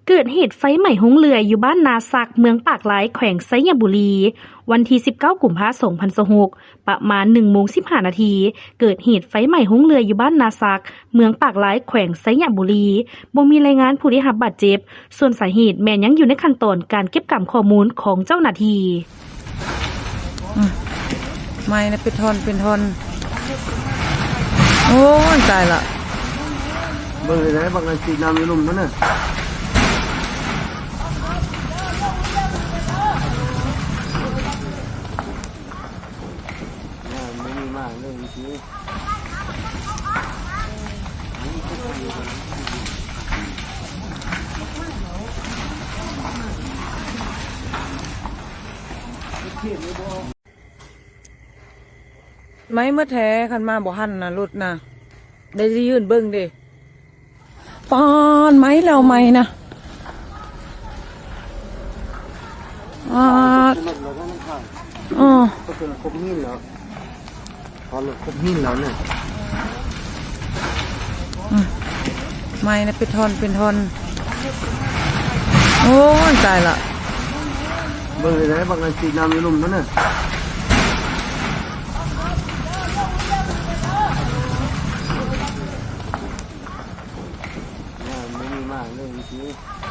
ເກີດເຫດໄຟໄໝ້ໂຮງເລື່ອຍຢູ່ບ້ານນາສັກ ເມືອງປາກລາຍ ແຂວງໄຊຍະບູລີ. ວັນທີສິບເກົ້າ ກຸມພາ ສອງພັນຊາວຫົກ ປະມານໜຶ່ງໂມງສິບຫ້ານາທີ ເກີດເຫດໄຟໄໝ້ໂຮງເລື່ອຍຢູ່ບ້ານນາສັກ ເມືອງປາກລາຍ ແຂວງໄຊຍະບູລີ. ບໍ່ມີລາຍງານຜູ້ໄດ້ຮັບບາດເຈັບ, ສ່ວນສາເຫດແມ່ນຍັງຢູ່ໃນຂັ້ນຕອນການເກັບກຳຂໍ້ມູນຂອງເຈົ້າໜ້າທີ່. ອືມ ໄໝ້ນະ ເປັນທ່ອນເປັນທ່ອນ. ໂອ້ຍ ຕາຍລະ ເບິ່ງໄດ້ ບັກນັ້ນສີດນ້ຳຢູ່ລຸ່ມພຸ້ນນະ. ໄໝ້ໝົດແທ້ ຄັນມາບໍ່ທັນນະ ລົດນະ ໄດ້ຢືນເບິ່ງເດ້. ປານ ໄໝ້ແລ້ວ ໄໝ້ນະ. ອາ ເອີ ເຂົາເອີ້ນຄົບຫີນແລ້ວ ເຂົາເອີ້ນຄົບຫີນແລ້ວນີ້. ອືມ ໄໝ້ນະ ເປັນທ່ອນເປັນທ່ອນ. ໂອ້ຍ ຕາຍລະ ເບິ່ງໄດ້ ບັກນັ້ນສີດນ້ຳຢູ່ລຸ່ມພຸ້ນນະ. ບໍ່ມີມາເລີຍ.